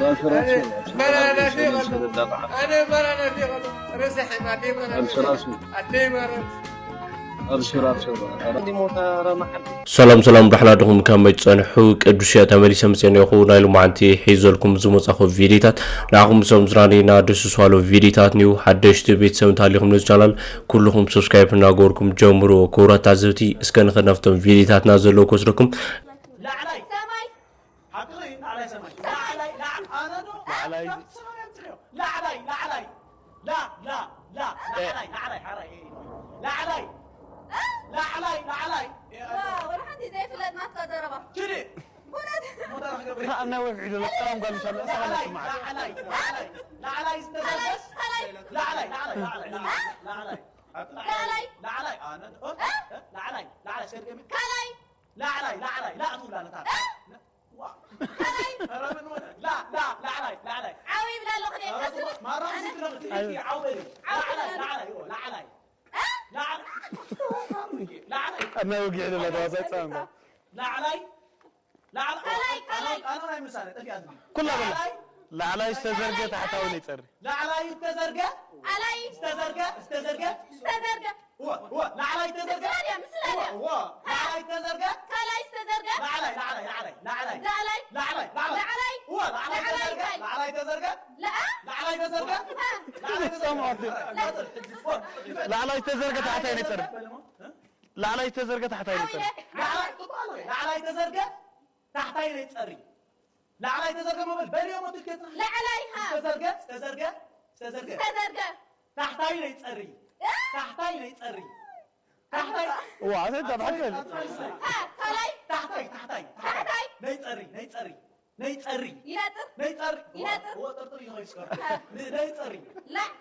أنا برا نفيق. أنا برا نفيق. رزح ما تيمرت. أبشر، أبشر. أبشر، أبشر. ሰላም ሰላም፣ ዳሕና ድኹም ከመይ ትጸንሑ? ቅዱስ እየ፣ ተመሊሰ መጽኤ እኒኦኹ። ናይ ሎማዓንቲ ሒዘልኩም ዝመጻኹ ቪዲዮታት ንዓኹም ሰም ዝራኒና ደስ ዝባሉ ቪዲዮታት ኒው ሓደሽቲ ቤተሰብ እንተሃሊኹም ነዚ ቻናል ኩልኹም ሰብስክራይብ እናገበርኩም ጀምሩ። ክቡራት ታዘብቲ፣ እስከ ንኸድ ናብቶም ቪዲዮታትና ዘለዉ ክወስደኩም። ላዕላይ ሰማይ። ሓቂ እዩ፣ ላዕላይ ሰማይ። ላዕላይ፣ ላዕ-፣ ኣነ ዶ? ላዕላይ። ላዕላይ፣ ላዕላይ። ላ፣ ላ፣ ላ፣ እ። ላዕላይ፣ ላዕላይ፣ ሓራይ፣ እ፣ ላዕላይ። እ? ላዕላይ፣ ላዕላይ። እ፣ ዋ፣ ወላ ሓንቲ ዘይፍለጥ ናትካ ዘረባ። ችዲ። እውነት? ሞተር ክገብር። ከኣ ናይ ወግዒ ዘሎ ጸላም ጓል ምሻሎ፣ እሳ ላዕላይ፣ ላዕላይ፣ ላዕላይ፣ ላዕላይ ዝተዘርገ-፣ ላዕላይ፣ ላዕላይ፣ ላዕላይ፣ ላዕላይ፣ ላዕላይ፣ ላዕላይ። ላዕላይ። ላዕላይ፣ አ፣ ነ-፣ እ? እ? ላዕላይ፣ ላዕላይ፣ እስከ ድገሚ። ካላይ። ላዕላይ፣ ላዕላይ፣ ላእ ትብላ ነታ። እ? ዋ። ካላይ። ኧረ ምን ሆነ? ላ፣ ላ፣ ላዕላይ፣ ላዕላይ። ዓው ይብላ ኣለኹ እኔ፣ ኧረ ቀስ በል። ማራ ሙዚክ ነው፣ ትልቅ ዓው በል። ዓው ላዕላይ፣ ይብላ። ላዕላይ፣ ይዎ፣ ላዕላይ። እ? ላዕላይ። ላዕላይ። ኣና ወጊዕ ደላ ተዋሳይ ጻንባ። ላዕላይ። ላዕላይ። ካላይ፣ ካላይ። ኣና፣ ኣና ናይ ምሳሌ፣ ጠፊኣ ዝብል። ኩላ በላ። ላዕላይ። ላዕላይ ዝተዘርገ ታሕታዊ ነይጸሪ። ላዕላይ ዝተዘርገ። ላዕላይ። ዝተዘርገ፣ ዝተዘርገ። ዝተዘርገ። እወ፣ እወ፣ ላዕላይ ተዘርገ። ምስላ ድያ፣ ምስላ ድያ። እወ፣ እወ፣ ላዕላይ ተዘርገ። ካላይ ዝተዘርገ። ላዕላይ፣ ላዕላይ፣ ላዕላይ፣ ላዕላይ። ላዕላይ። ላዕላይ፣ ላዕላይ። ላዕላይ። እወ፣ ላዕላይ ላዕላይ። ተዘርገ። ላዕላይ ተዘርገ። ላዓ? ላዕላይ ተዘርገ። እወ። ላዕላይ ተዘርገ። ሰማዕቲ። ላዕላይ ተዘርገ። ላዕላይ ተዘርገ። ታሕታይ ነይጸሪ። ላዕላይ ተዘርገ። ላዕላይ ተዘርገ። ታሕታይ ነይጸሪ። ላዕላይ፣ ጽቡቕ ኣሎ። ላዕላይ ተዘርገ። ታሕታይ ነይጸሪ። ላዕላይ ተዘርገ መበል በልዮ ሞትል ኬጽና። ላዕላይ ሃ። ዝተዘርገ፣ ዝተዘርገ፣ ዝተዘርገ። ዝተዘርገ። ታሕታይ ነይጸሪ። እ? ታሕታይ ነይጸሪ። ታሕታይ። ዋ፣ ኣሰይ፣ ታሕታይ። ሃ፣ ካላይ። ታሕታይ፣ ታሕታይ፣ ታሕታይ። ታሕታይ። ነይጸሪ፣ ነይጸሪ፣ ነይጸሪ። ይነጥር። ነይጸሪ። ይነጥር። እወ፣ እወ፣ ጥርጥር እዩ፣ ይኸይድ እስከ። ሃ። ን-፣ ነይጸሪ። ላ-፣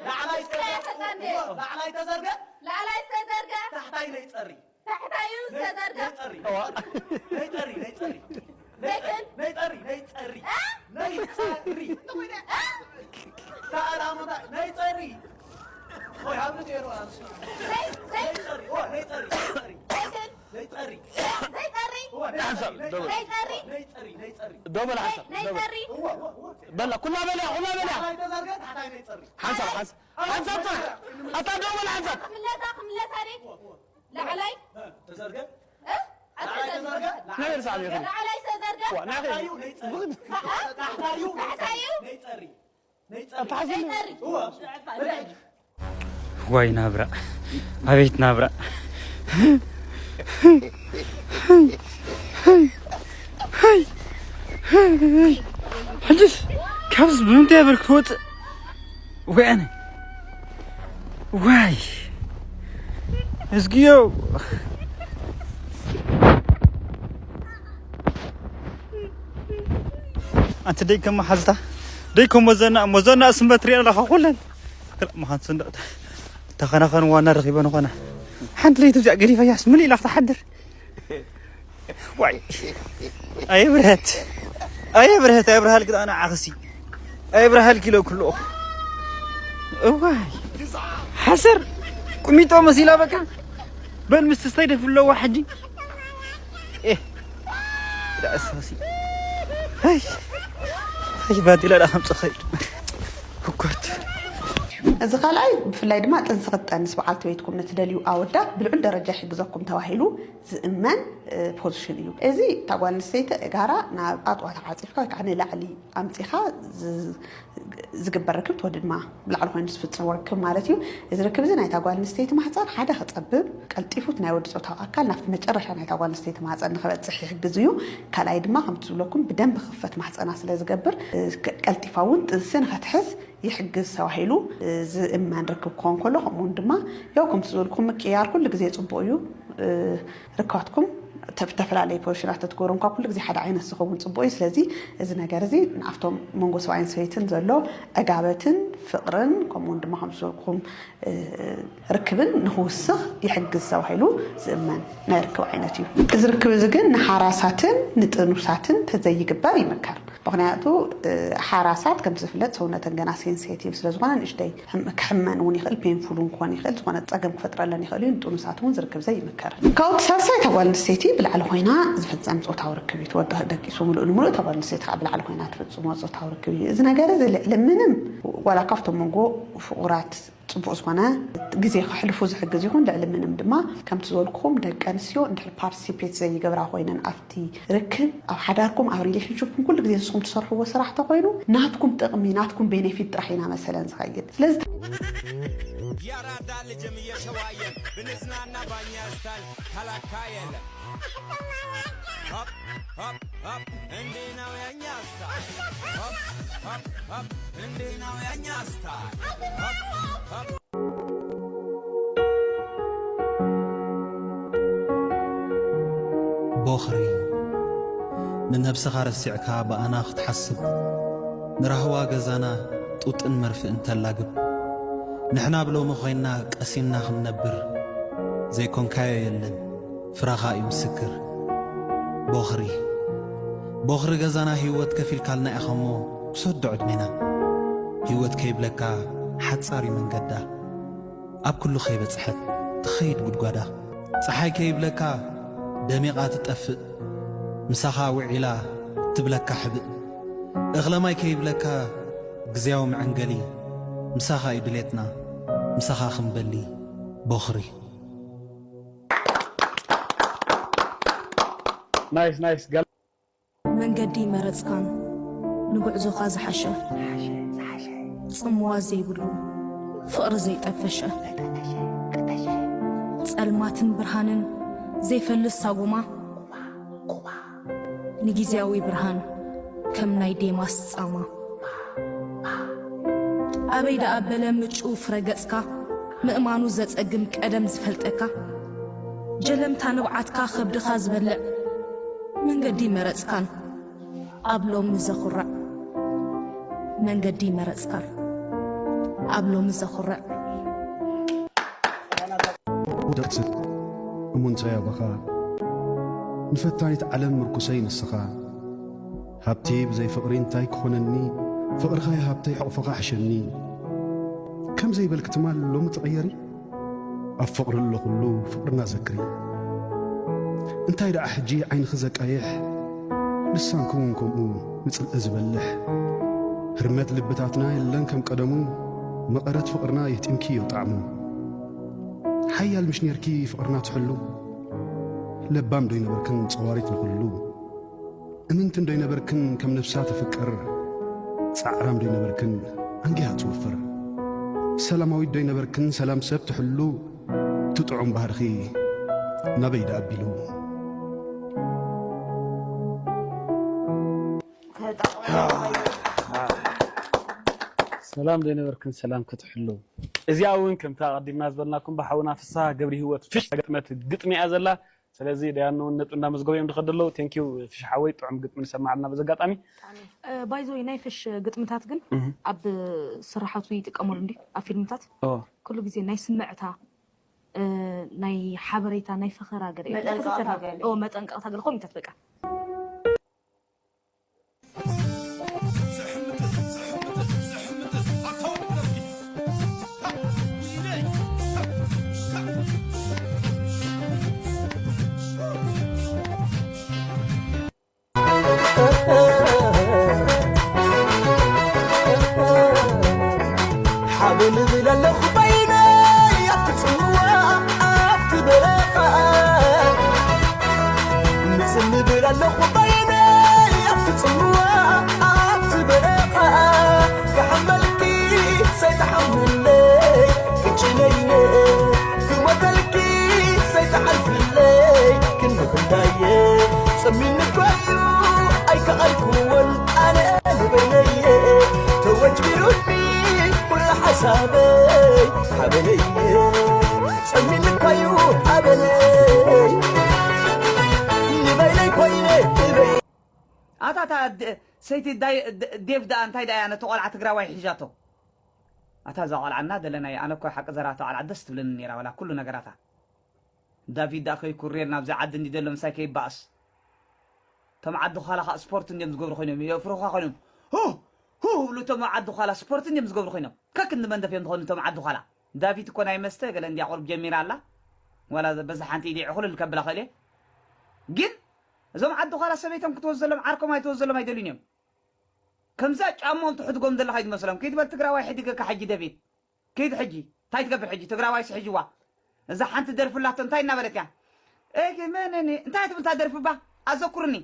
ላዕላይ እስከ ተዘርገ። ያፈጣ እንዴ? እወ፣ ላዕላይ ተዘርገ። ላዕላይ ዝተዘርገ። ታሕታይ ነይጸሪ። ታሕታዩ ዝተዘርገ። ነይጸሪ። እዋ። ነይጸሪ፣ ነይጸሪ። ዘይክል። ነይጸሪ፣ ነይጸሪ። እ? ነይጸሪ። እ? ተኣላሞታ፣ ነይጸሪ። ወይ፣ ሃብሉ ትየሉ ኣንሱ። ዘይ-፣ ዘይ-፣ ነይጸሪ፣ እዋ፣ ነይጸሪ፣ ነይጸሪ። ዘይክል። ነይጸሪ። ዘይጸሪ። እዋ፣ ሓንሳብ፣ ነይጸሪ፣ ደብል። ነይጸሪ። ነይጸሪ፣ ነይጸሪ። ደብል ሓንሳብ፣ ደብል። ነይጸሪ። እዋ፣ እዋ፣ እዋ። በላ፣ ኩላ በላ፣ ኩላ በላ። ታሕታይ ተዘርገ፣ ታሕታይ ነይጸሪ። ሓንሳብ፣ ሓንሳብ። ሓንሳብ ጥራሕ። ኣታ ደብል ሓንሳብ። ክምለሳ፣ ክምለሳ ደይ። እዋ፣ እዋ። ላዕላይ። እ፣ ተዘርገ። እ? ላዕላይ ተዘርገ። ናይ ርሳዕ ቤት። ላዕላይ ተዘርገ። ዋ፣ ናይ ታሕታዩ ነይጸሪ። እ? ታሕታዩ ታሕታዩ። ነይጸሪ። ነይጸሪ። ኣታሓስብ። ነይጸሪ። እወ። ዋይ ናብራ። ኣቤት ናብራ። ሕጅስ ካብዚ ብምንታይ እየ በል ክትወፅእ? ወይ ኣነ። ዋይ። እዝግዮ። ኣንቲ ደይ ከም መሓዝታ፣ ደይ ከም ሞዘና፣ ሞዘና ስምበት ሪኣ ኣለኻ ኩለን። ክላ መኻን ሰንደቕ ተኸናኸን ዋና ረኺበን ኾና። ሓንቲ ለይቲ እዚኣ ገዲፈያስ ምን ኢላ ክትሓድር? ዋይ። ኣየ ብርሀት። ኣየ ብርሀት፣ ኣየ ብርሃል ግዳ ንዓኽሲ። ኣየ ብርሃል ኪሎ ኩሎ። እዋይ። ሓሰር ቁሚጦ መሲላ በቃ። በል ምስቲ ስታይ ደፍ ኣለዋ ሕጂ። ኤ። ዳእሳሲ። ሃይ። ሃይ ባዲላ ዳ ከምጽእ ኸይድ። ህኮት። እዚ ካልኣይ ብፍላይ ድማ ጥንሲ ክትጠንስ በዓልቲ ቤትኩም ንትደልዩ ኣወዳት ብልዑል ደረጃ ይሕግዘኩም ተባሂሉ ዝእመን፣ እ፣ ፖዚሽን እዩ። እዚ እታ ጓል ኣንስተይቲ እጋራ ናብ ኣጥዋ ተዓጺፍካ ወይ ከዓ ንላዕሊ ኣምጺኻ ዝ-፣ ዝግበር ርክብ፣ ተወዲ ድማ ብላዕሊ ኮይኑ ዝፍጸም ርክብ ማለት እዩ። እዚ ርክብ እዚ ናይታ ጓል ኣንስተይቲ ማህፀን ሓደ ክጸብብ፣ ቀልጢፉ እቲ ናይ ወዲ ጾታዊ ኣካል ናብቲ መጨረሻ ናይታ ጓል ኣንስተይቲ ማህፀን ንክበጽሕ ይሕግዝ እዩ። ካልኣይ ድማ ከምቲ ዝብለኩም ብደንቢ ክኽፈት ማህፀና ስለ ዝገብር፣ እ፣ ቀ-፣ ቀልጢፋ እውን ጥንሲ ንኸትሕዝ ይሕግዝ ተባሂሉ፣ እ፣ ዝእመን ርክብ ክኸውን ከሎ፣ ከምኡ እውን ድማ ያው ከምቲ ዝበልኩም ምቅያር ኩሉ ግዜ ጽቡቕ እዩ። እ፣ ርክባትኩም ተፍ-፣ ተፈላለየ ፖዚሽናት ተትገብሩ እንኳ ኩሉ ግዜ ሓደ ዓይነት ዝኸውን ጽቡቕ እዩ። ስለዚ እዚ ነገር እዚ ንኣብቶም መንጎ ሰብኣይን ሰበይትን ዘሎ ዕጋበትን ፍቕርን ከምኡ እውን ድማ ከም ዝበልኩም፣ እ፣ ርክብን ንኽውስኽ ይሕግዝ ተባሂሉ ዝእመን ናይ ርክብ ዓይነት እዩ። እዚ ርክብ እዚ ግን ንሓራሳትን ንጥኑሳትን ተዘይግበር ይምከር። ምኽንያቱ ሓራሳት ከምቲ ዝፍለጥ ሰውነተን ገና ሴንሴቲቭ ስለዝኾነ ንእሽተይ ክሕመን እውን ይኽእል፣ ፔንፉል እውን ክኾን ይኽእል፣ ዝኾነ ፀገም ክፈጥረለን ይኽእል እዩ። ንጥኑሳት እውን ዝርክብ ዘይምከር። ካብቲ ሳልሳይ እታ ጓል ኣንስተይቲ ብላዕሊ ኮይና ዝፍፀም ፆታዊ ርክብ እዩ። እቲ ወዲ ደቂሱ ምሉእ ንምሉእ እታ ጓል ኣንስተይቲ ከዓ ብላዕሊ ኮይና ትፍፅሞ ፆታዊ ርክብ እዩ። እዚ ነገር እዚ ልዕሊ ምንም ዋላ ካብቶም መንጎ ፍቑራት ፅቡቕ ዝኾነ ግዜ ከሕልፉ ዝሕግዝ ይኹን ልዕሊ ምንም ድማ ከምቲ ዝበልኩኹም ደቂ ኣንስትዮ እንድሕር ፓርቲሲፔት ዘይገብራ ኮይነን ኣብቲ ርክብ ኣብ ሓዳርኩም ኣብ ሪሌሽንሽፕኩም ኩሉ ግዜ ንስኹም ትሰርሕዎ ስራሕ ተኮይኑ ናትኩም ጥቕሚ ናትኩም ቤኔፊት ጥራሕ ኢና መሰለን ዝኸይድ ስለዚ ያራዳ ልጅም እየሸዋየ ብንዝናና ባኛ ስታል ከላካ የለ እንዴ ነው ያኛ ስታል እንዴ ነው ያኛ ስታል ቦኽሪ ንነብስኻ ረሲዕካ ብኣና ክትሓስብ ንራህዋ ገዛና ጡጥን መርፍእን ተላግብ ንሕና ብሎሚ ኮይና ቀሲንና ክንነብር ዘይኮንካዮ የለን ፍራኻ እዩ ምስክር ቦኽሪ ቦኽሪ ገዛና ህይወት ከፊልካልና ኢኻሞ ውሰዶ ዕድሜና ህይወት ከይብለካ ሓጻር እዩ መንገዳ ኣብ ኩሉ ከይበጽሐት ትኸይድ ጉድጓዳ ጸሓይ ከይብለካ ደሚቓ ትጠፍእ ምሳኻ ውዒላ ትብለካ ሕብእ እኽለማይ ከይብለካ ግዝያዊ መዐንገሊ ምሳኻ እዩ ድሌትና ምሳኻ ክንበሊ ቦኽሪ ናይስ ናይስ ጋል መንገዲ መረጽካን ንጉዕዞኻ ዝሓሸ ጽምዋ ዘይብሉ ፍቕሪ ዘይጠፈሸ ጸልማትን ብርሃንን ዘይፈልስ ሳጉማ ንግዝያዊ ብርሃን ከም ናይ ዴማስ ጻማ ኣበይ ደኣ በለ ምጭው ፍረ ገጽካ ምእማኑ ዘጸግም ቀደም ዝፈልጠካ ጀለምታ ንብዓትካ ከብድኻ ዝበልዕ መንገዲ መረጽካን ኣብ ሎሚ ዘኹርዕ መንገዲ መረጽካን ኣብ ሎሚ ዘኹርዕ ደቕስት እሙንተይ ኣባኻ ንፈታኒት ዓለም ምርኩሰይ ንስኻ ሃብቲ ብዘይ ፍቕሪ እንታይ ክኾነኒ ፍቕርኻ ይሃብተይ ሕቕፍኻ ሕሸኒ ከም ዘይበልኪ ትማል ሎሚ ትቕየሪ ኣብ ፍቕሪ ኣለኹሉ ፍቕርና ዘክሪ እንታይ ደኣ ሕጂ ዓይንኺ ዘቃይሕ ልሳንኪ እውን ከምኡ ንጽልኢ ዝበልሕ ህርመት ልብታትና የለን ከም ቀደሙ መቐረት ፍቕርና የህጢምኪ እዮ ጣዕሙ ሓያል ምሽ ኔርኪ ፍቕርና ትሕሉ ለባም ዶ ይነበርክን ጸዋሪት ንኹሉ እምንትን ዶ ይነበርክን ከም ነብሳ ትፍቅር ጻዕራም ዶ ይነበርክን ኣንጊሃ ትወፍር ሰላማዊት ዶ ይነበርክን ሰላም ሰብ ትሕሉ ትጥዑም ባህርኺ ናበይ ደኣ ኣቢሉ ሰላም ዘይነበርክን ሰላም ክትሕሉ እዚኣ እውን ከምታ ኣቐዲምና ዝበልናኩም ብሓውና ፍስሃ ገብሪ ህይወት ፍሽ ገጥመት ግጥሚ እያ ዘላ ስለዚ ዳያኖ እውን ነጥቢ እንዳመዝገቡ እዮም ዝኸዱ ኣለዉ ቴንኪዩ ፍሽ ሓወይ ጥዑም ግጥሚ ንሰማዕ ኣለና በዚ ኣጋጣሚ ባይዘወይ ናይ ፍሽ ግጥምታት ግን ኣብ ስራሓቱ ይጥቀመሉ እንዲ ኣብ ፊልምታት ኩሉ ግዜ ናይ ስምዕታ ናይ ሓበሬታ ናይ ፈኸራ ገለ መጠንቀቕታ ገለ ኮሚታት በቃ ሓበን እብል ኣለኹ በይነይ ኣብቲ ጽምዋ ኣብቲ በረኻ ምጽን እብል ኣለኹ በይነይ ኣብቲ ጽምዋ ኣብቲ በረኻ ክሓመልኪ ሰይትሓምለይ ክጭነየ ክሞተልኪ ሰይትዓልፍለይ ክንዲ ክንዳየ ጸሚኒ እኳ እዩ ኣይከኣልኩዎን ኣነ ንበይነየ ተወጅቢሩኒ ኩሉ ሓሳበይ ሓበነየ ጸሚኒ እኳ እዩ ሓበነይ ንበይነይ ኮይነ ንበይ ኣታ እታ ሰይቲ ዴቭ ደኣ እንታይ ደኣ እያ ነቲ ቆልዓ ትግራዋይ ሒዛቶ ኣታ እዛ ቆልዓ እና ደለናይ ኣነ እኮ ሓቂ ዘራታ ቆልዓ ደስ ትብለኒ ነይራ ወላ ኩሉ ነገራታ ዳቪድ ደኣ ከይኩርየል ናብዚ ዓዲ እንዲ ደሎ ምሳይ ከይባእስ እቶም ዓዲ ዃላ ከዓ ስፖርት እንዲዮም ዝገብሩ ኮይኖም የፍርኹኻ ኮይኖም። ሁ ሁ ብሉ እቶም ዓዲ ዃላ ስፖርት እንዲዮም ዝገብሩ ኮይኖም። ከክንዲ መንደፍ እዮም ዝኾኑ እቶም ዓዲ ዃላ። ዳቪት እኮ ናይ መስተ ገለ እንዲያ ቁሩብ ጀሚራ ኣላ። ዋላ በዛ ሓንቲ ኢደ ዕኹልል ከብላ ክእል እየ። ግን እዞም ዓዲ ዃላ ሰበይቶም ክትወስደሎም ዓርኮም ኣይትወስደሎም ኣይደልዩን እዮም። ከምዛ ጫማኦም ትሕድጎም ዘለኻ ይመስሎም። ከይትበል ትግራዋይ ሕድገካ ሕጂ ደቤት። ከይድ ሕጂ እንታይ ትገብር ሕጂ ትግራዋይስ ሕጂዋ እዛ ሓንቲ ደርፍላቶ እንታይ እናበለት እያ? እህ መነኒ እንታይ ትብል እታ ደርፍባ? ኣዘኩርኒ።